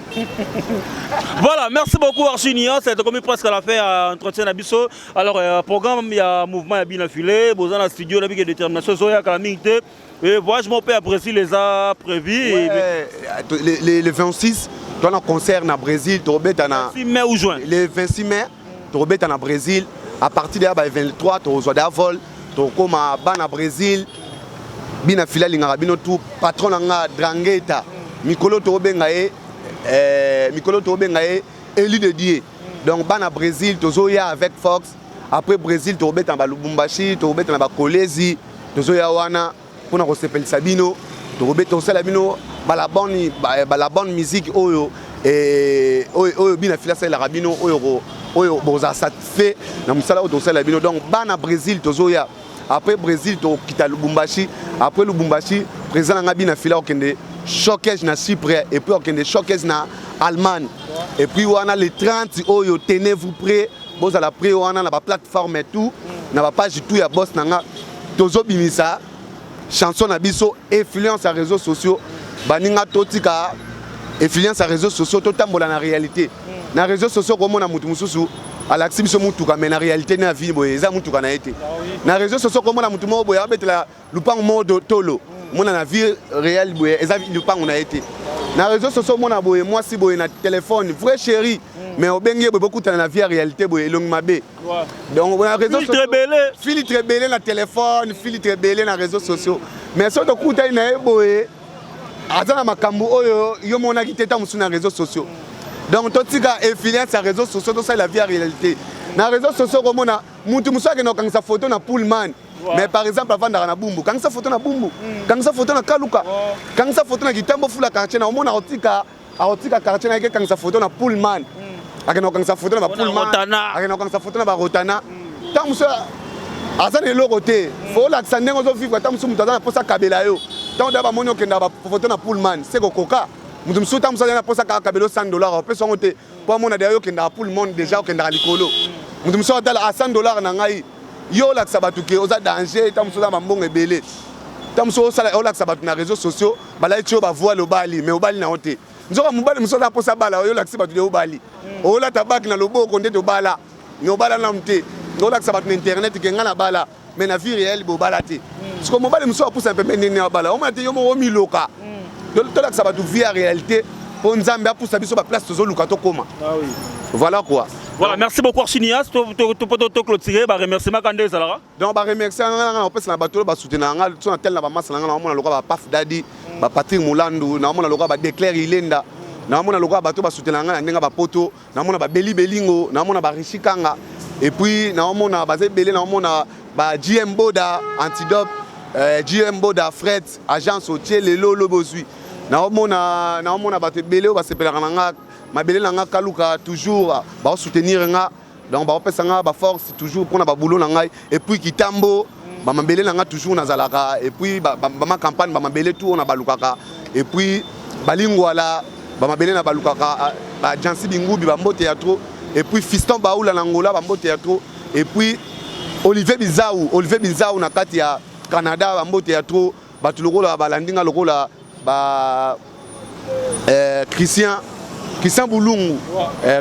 Voilà, merci beaucoup Archi Nias, c'est comme presque à la fin à entretien na biso. Alors programme ya mouvement ya Bina Filé, boza na studio na bike détermination zoya kala mingi te. Et voyage mon père Brésil les a prévu. Ouais, le 26, toi na concert na Brésil, tobeta na 26 mai ou juin. Le 26 mai, tobeta na Brésil. À partir de ba 23, tozwa da vol, tokoma bana Brésil. Bina Fila lingaka bino tout, patron na nga Drangeta. Mikolo tobenga ye mikolo tobenga ye élu de Dieu. Donc bana Brésil tozoya avec Fox. Après Brésil, tobeta na ba Lubumbashi, tobeta na ba Kolezi, tozoya wana mpona kosepelisa bino. Tokobeta, tosala bino bala bonne musique oyo oyo Bina Fila asalelaka bino, oyo oyo bozala satisfait na mosala oyo tosalela bino. Donc bana Brésil tozoya. Après Brésil, tokita Lubumbashi. Après Lubumbashi, président nanga Bina Fila okende showcase na Chypre et puis okende showcase na Allemagne. Et puis wana le 30 oyo, tenez-vous prêt. Bozala prêt wana na baplateforme tout, na bapage tout ya boss na nga. Tozobimisa chanson na biso influence ya réseaux sociaux. Baninga, totika influence ya réseaux sociaux, totambola na réalité. Na réseaux sociaux, komona motu mosusu alakisi biso mutuka, mais na réalité na vie boye eza mutuka na ye te. Na réseaux sociaux, komona motu moko boye abetela lupango moko tolo, omona na vie réelle boye eza lupango na ye te. Na réseaux sociaux, omona boye mwasi boye na téléphone vrai chéri, mais obengi ye boye, bokutana na vie ya réalité boye elongi mabe. Donc na réseaux Filtre ebele. Filtre ebele na téléphone, filtre ebele na réseaux sociaux, mais soki tokutani na ye boye, aza na makambo oyo yo monaki te ta mosusu na réseaux sociaux. Donc totika influence ya réseaux sociaux, tosalela vie ya réalité. Na réseaux sociaux, komona mutu mosusu akende kokangisa photo na Pullman, mais par exemple avandaka na Bumbu. Kangisa photo na Bumbu, kangisa photo na Kaluka, kangisa photo na Kitambo, fula quartier na omona. Akotika, akotika quartier na ye, kangisa photo na Pullman, akende kokangisa photo na baPullman, akende kokangisa photo na baRotana. Ntango mosusu aza na eloko te, fo olakisa ndenge ozovivre. Ntango mosusu moto aza na mposa akabela yo. Ntango da bamoni okenda bafoto na Pullman, se kokoka moto mosusu, ntango mosusu aza na mposa kaka kabela 100 dollar, opesa yango te mpo amona deya yo okendaka Pullman, déjà okendaka likolo. Moto mosusu atala a 100 dollar na ngai, yo olakisa bato ke oza danger. Ntango mosusu oza bambongo ebele, ntango mosusu olakisa bato na réseaux sociaux, balai ti oyo bavoile, obali, mais obali na yo te. Nzoka mobali mosusu aza mposa bala oyo, olakisi bato de obali, olata bague na loboko nde tobala, mais obala nanu te. Olakisa bato na internet ke ngai na bala, mais na vie réelle bobala te. Siko mobali mosusu apusa pembe ndenge abala, omona te, yo moko omiloka. Tolakisa bato vie ya réalité mpo Nzambe apusa biso baplace tozoluka tokóma. Voilà quoi. Voilà, merci beaucoup Archinias. To clôturer ba remerciement kande ezalaka. Donc ba remercier nga na opesa na bato oyo basoutenir nga so na tel na bamasa na nga. Naomona lokola bapaf dadi, baPatrik Molandu, naomona lokola baDéclare Ilenda, naomona lokola bato basoutenir nga na ndenge bapoto, naomona babeli belingo, naomona barichi kanga, et puis naomona baza ebele, naomona ba GM Boda antidope, GM Boda Fred agence otie lelo olobi ozwi. Naomona bato ebele oyo basepelaka na nga, mabele na nga Kaluka, toujours baosoutenir nga. Donc baopesa nga baforce toujours mpona baboulot na ngai. Et puis Kitambo, bamabele na nga toujours nazalaka, et puis bama campagne, bamabele tout oyo na balukaka, et puis balingwala, bamabele na balukaka, bajansi bingubi, bambote ya trop. Et puis Fiston Baula na Ngola, bambote ya trop. Et puis Olivier Bizau, Olivier Bizau na kati ya Canada, bambote ya trop. Bato lokola balandi nga lokola ba Christian Bulungu,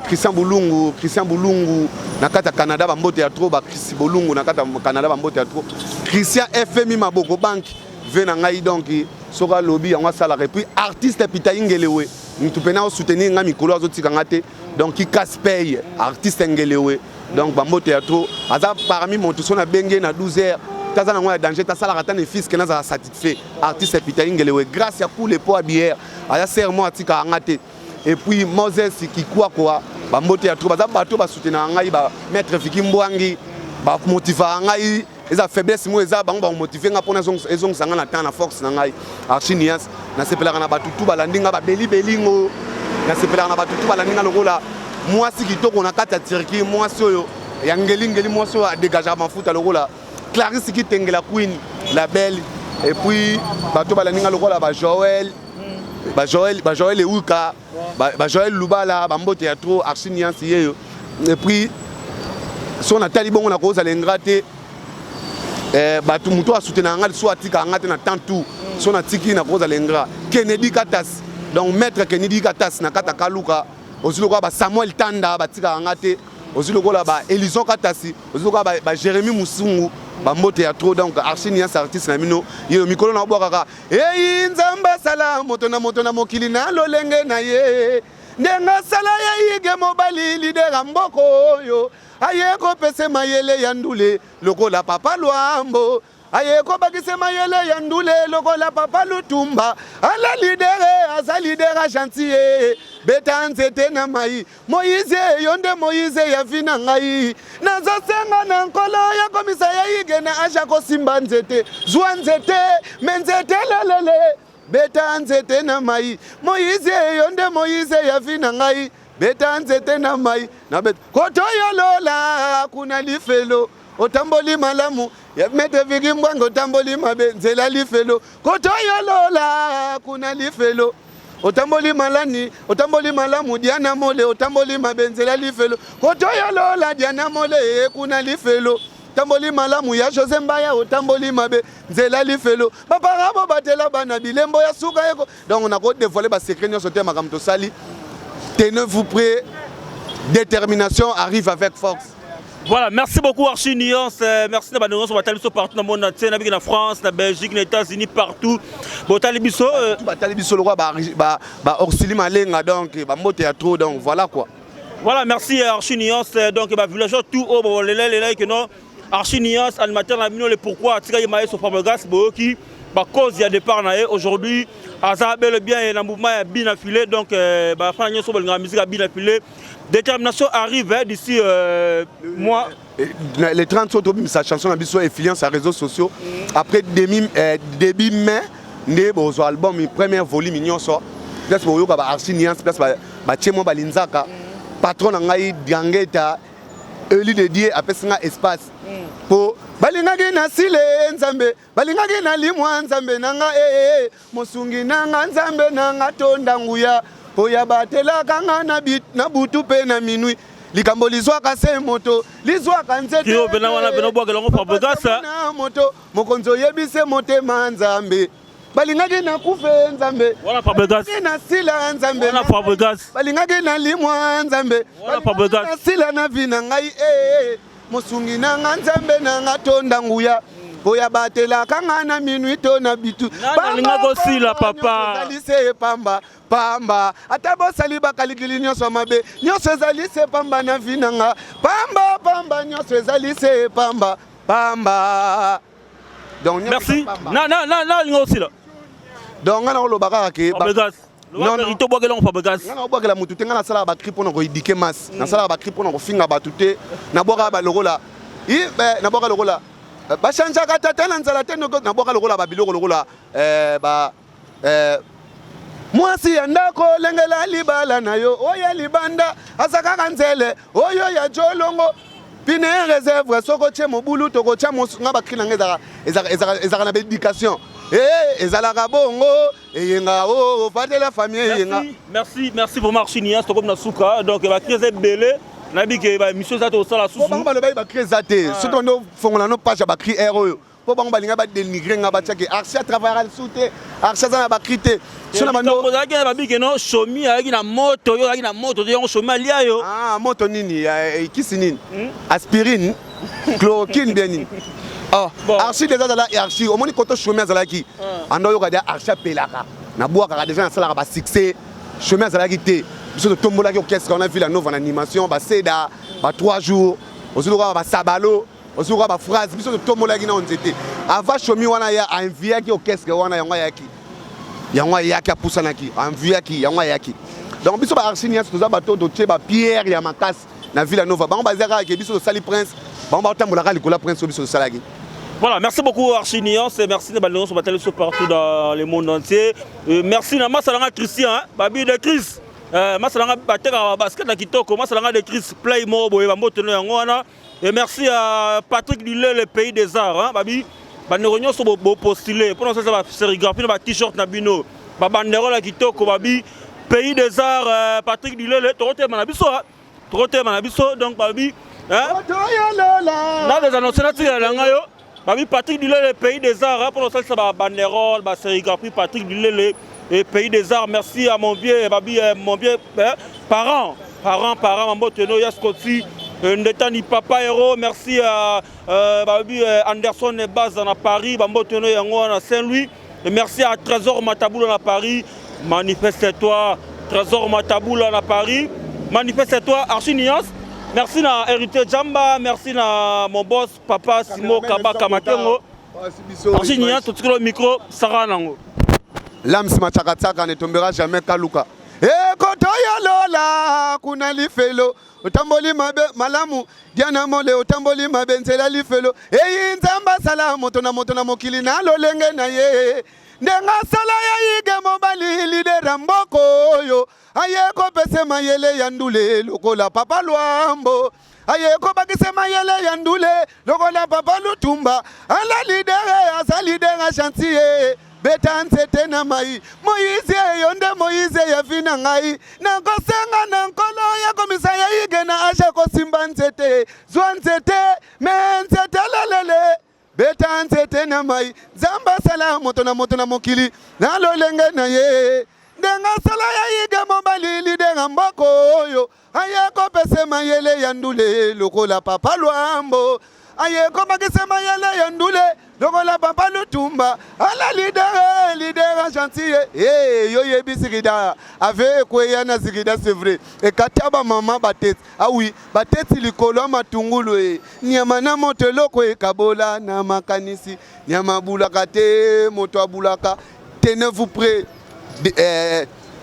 Christian Bulungu, Christian Bulungu na kati ya Canada, bambote ya trop. Bakrisi Bolungu na kati ya Canada, bambote ya trop. Christian FMI Maboko Bank ve na ngai, donc soki alobi yango asalaka. Et puis artiste Pita Ingelewe, mutu mpena osoutenir nga mikolo, azotika nga te. Donc Kikas Pay, artiste Ngelewe, donc bambote ya trop. Aza parmi moto so nabenge na 12 heures, taza nango ya danger, tasalaka ta ne fiske, nazala satisfait. Artiste Pita Ingelewe, grâce ya kule po abiere aza ser mo, atikaka nga te. Et puis Moses Kikwakwa, bambote ya trop. Baza bato basoutenaka ngai, bamaître Viki Mbwangi bamotivaka ngai. Eza faiblesse mo eza bango bamotive nga mpona ezongisa nga na temps na force na ngai. Archinias, nasepelaka na bato tu balandi nga, babeli belingo, nasepelaka na bato tu balandi nga lokola mwasi kitoko na kati ya Turquie, mwasi oyo ya ngelingeli, mwasi oyo adégageaka mafuta lokola Clarisse Kitengela, Queen la belle. Et puis bato balandi nga lokola bajoel, bajoel, bajoel Euka, bajoel Lubala, bambote ya trop. Archinias yeyo. Et puis so natali bongo, nakozala ingrat te. Bato moto asoutenaka nga so atikaka nga te na temps tout, so natiki nakozala ingrat. Kennedy Katas, donc maître Kennedy Katas na kati ya Kaluka, ozwi lokola baSamuel Tanda, batikaka nga te. Ozwi lokola baElison Katasi, ozwi lokola baJérémi Musungu, bambote ya trop. Donc Archinias, artiste na bino yeyo. Mikolo na obwakaka eyi, Nzambe asala moto na moto na mokili na lolenge na ye. Ndenge asala ye yige mobali leader ya mboka oyo, aye kopesa mayele ya ndule lokola papa Lwambo, aye kobakisa mayele ya ndule lokola papa Lutumba. Ala leader, aza leader agentil, beta nzete na mai. Moïse, yo nde Moïse ya vie na ngai. Nazosenga na Nkolo ya komisa ya yige na aja kosimba nzete, zwa nzete me nzete lelele, beta nzete na mai. Moïse, yo nde Moïse ya vie na ngai, beta nzete na mai na beta koto yolola kuna lifelo. Otamboli malamu ya maître Viki Mbwango, otamboli mabe nzela lifelo, koto yolola kuna lifelo. Otamboli malani, otamboli malamu Diana Mole, otamboli mabe nzela lifelo. Kotoya lola Diana Mole, kuna lifelo. Tamboli malamu ya Jose Mbaya, otamboli mabe nzela lifelo. Bapara bobatela bana bilembo ya suka eko. Donc on a dévoiler ba secret nyonso te makambo tosali. Tenez-vous prêts. Détermination arrive avec force. Voilà, merci beaucoup Archie Nuance, merci na bandeko nyonso batali biso partout na monde entier, na biki na France, na Belgique, na États-Unis, partout. Botali biso batali biso lokwa ba ba, ba Orsili Malenga donc ba mbote ya trop donc voilà quoi. Voilà, merci Archie Nuance donc ba villageois tout au bon lele lele que non Archie Nuance animateur na bino le pourquoi atika ye maestro Fabregas boyoki ba cause ya départ na ye aujourd'hui aza bel et bien na mouvement ya bina filet donc ba fana nyonso bolinga musique ya bina filet. Détermination arrive hein, d'ici mois. Les 30 autres, sa chanson na biso influence à réseaux sociaux. Après demi, début mai, nde bozo album premier volume nyonso. Place boyoka ba Archie Nuance, place ba ba tie moi ba linzaka. Patron na ngai Diangeta Eli de Dieu apesi nga espace. Po balingaki na sile Nzambe, balingaki na limwa Nzambe na nga eh, mosungi na nga Nzambe na nga tonda nguya. Oya batelaka nga na na butu pe na minuit. Likambo lizwaka se moto, lizwaka nzete. Yo pena wana pena obwakela yango Fabregas. Na moto, mokonzi oyebi se motema Nzambe. Balingaki na kufe Nzambe. Wana Fabregas. Balingaki na sila Nzambe. Wana Fabregas. Balingaki na limwa Nzambe. Wana Fabregas. Na sila na vie na ngai eh. Mosungi na nga Nzambe na nga tonda nguya. Oya batelaka nga na minuit to na bitu. Nani alinga kosila papa? Ezali se pamba pamba. Ata bosali bakalikili nyonso mabe. Nyonso ezali se pamba na vie na nga. Pamba pamba nyonso ezali se pamba pamba. Donc merci. Na na na na alinga kosila. Donc nga na koloba kaka ke Fabregas. Non, non. To bwakela ngo Fabregas. Nga na bwakela mutu te, nga nasalaka ba cri mpona koéduquer masse. Nasalaka ba cri mpona kofinga bato te. Nabwaka ba lokola i be nabwaka lokola bachangeaka tata na nzala te noko nabwaka lokola ba biloko lokola ba mwasi ya ndako lengela libala na yo oya libanda aza kaka nzele oyo ya jolongo pine réserve soko tie mobulu tokotya nga ba cri na nga ezalaka na baéducation ezalaka bongo eyenga o fatela famille eyenga. Merci, merci vraiment Archie Nuance tokomi na suka donc ba cri eza ebele nayebi ke ba émission eza tosala susu. Bango balobaki ba cri eza te soki bando fongola no page ya ba cri r oyo po bango balinga ba dénigrer nga batia ke Archie atravaillera lisusu te, Archie aza na ba cri te. So na bando ozalaki na babike no Shomi ayaki na moto, yo ozalaki na moto te yango Shomi alia yo. Ah moto nini kisi nini? Aspirine, chloroquine bien nini? Oh, bon. Archie déjà azala Archie omoni koto Shomi azalaki ando yoka dia Archie apelaka nabwakaka déjà nasalaka ba succès. Shomi azalaki te, biso totombolaki orchestre wana Villa Nova na animation baseda ba 3 jours ozwi lokola basabalo ozwi lokola ba phrase biso totombolaki na nzete avant Shomi wana ya enviaki orchestre wana yango ayaki yango ayaki apusanaki enviaki yango ayaki. Donc biso ba Archie Nuance toza bato totie ba pierre ya makasi na Villa Nova. Bango baza kaka ke biso tosali prince, bango batambolaka likolo ya prince oyo biso tosalaki. Voilà, merci beaucoup Archie Nuance, merci de Balongo sur Batali partout dans le monde entier. Merci na Masalanga Christian, hein, Babi de Chris. Masalanga bateka basket na kitoko, Masalanga de Chris play mo boye bambote no yango wana. Et merci à Patrick Dulé, le pays des arts, hein, Babi. Bandeko nyonso bo postuler pour ça ba sérigraphie ba t-shirt na bino, ba banderole ya kitoko Babi pays des arts Patrick Dulé, tokotema na biso, tokotema na biso donc Babi hein. Na des annonces na tika na ngayo. Babi Patrick Dulé, le pays des arts, hein, pour ça ba banderole, ba sérigraphie Patrick Dulé, le pays des arts. Merci à mon vieux Babi, mon vieux hein, parent, parent, parent, mambo teno ya Scotty, Ndetani papa héros, merci à Babi Anderson Baza na Paris, bambo teno yango na Saint-Louis. Et merci à Trésor Mataboula na Paris. Manifeste-toi Trésor Mataboula na Paris. Manifeste-toi Archie Nuance. Merci na Héritier Jamba, merci na mon boss papa Simo Kabaka Makengo. Archie Nuance, tout le micro Sarah Nango. Lams Machakatsaka ne tombera jamais Kaluka. Ekotoya lola kuna lifelo otamboli mabe malamu Diana Mole otamboli mabe nzela lifelo eyi Nzambe asala moto na moto na mokili na lolenge na ye ndenge asala ya ige mobali leader ya mboko oyo aye kopesa mayele ya ndule lokola papa Lwambo aye kobakisa mayele ya ndule lokola papa Lutumba ala leader aza leader ya chantier. Beta nzete na mai. Moïse, yo nde Moïse ya vi na ngai. Nakosenga na Nkolo ya komisa ya ige na asha kosimba nzete. Zwa nzete, me nzete lelele. Beta nzete na mai. Nzambe asala moto na moto na mokili na lolenge na ye. Ndenge asala ya ige mobali lidenga mboko oyo. Aye kopesa mayele ya ndule lokola papa Luambo. Aye kobakisa mayele ya ndule lokola papa Lutumba. Ala leader, leader gentil. Eh, yo yebi zikida. Ave ekweya na zikida c'est vrai. Ekata ba mama bateti. Ah oui, bateti likolo ya matungulu e. Nyama na moto eloko ekabola na makanisi. Nyama abulaka te, moto abulaka. Tenez-vous prêts.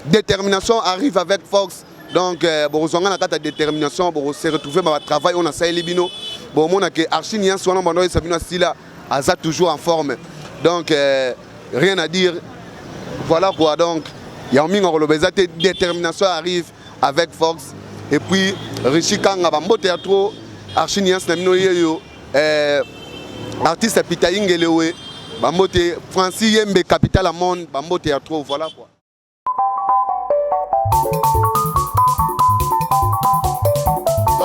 Détermination arrive avec force. Donc bokozwanga na kati ya détermination, boko se retrouver ba travail oyo nasaleli bino. Bomona ke Archi Niance wana bando oyesa bino asila, aza toujours en forme. Donc rien à dire. Voilà quoi. Donc ya mingi koloba eza te, détermination arrive avec force. Et puis Richi Kanga bambote ya trop Archi Niance na bino yeyo artiste Pita Ingelewe bambote Francis Yembe capitale à monde bambote ya trop. Voilà quoi.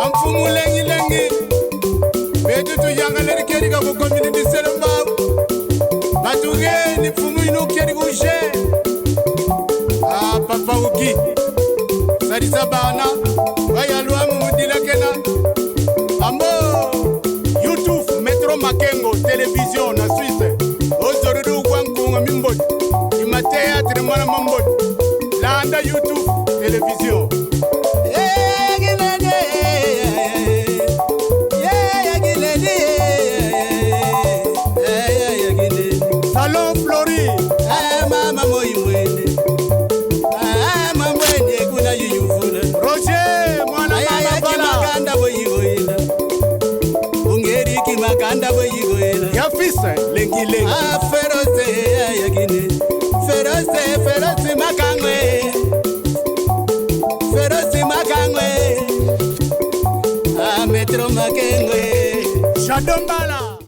Amfumu lengi lengi betutu yangaleri keri ka kukomini diselo mbau batuge ni mfumu inu keri kushe ah papa uki salisa bana bayalwa mumudila kena ambo YouTube Metro Makengo télévision na Suisse ozorudu kwa nkunga mimboti imateatre mwana mamboti landa YouTube télévision. Salon Flori. Roger mwana mama bala ya fils lengi lengi. Ferose yakine ferose ferose makangwe ferose makangwe a Metro Makengwe. Shadombala.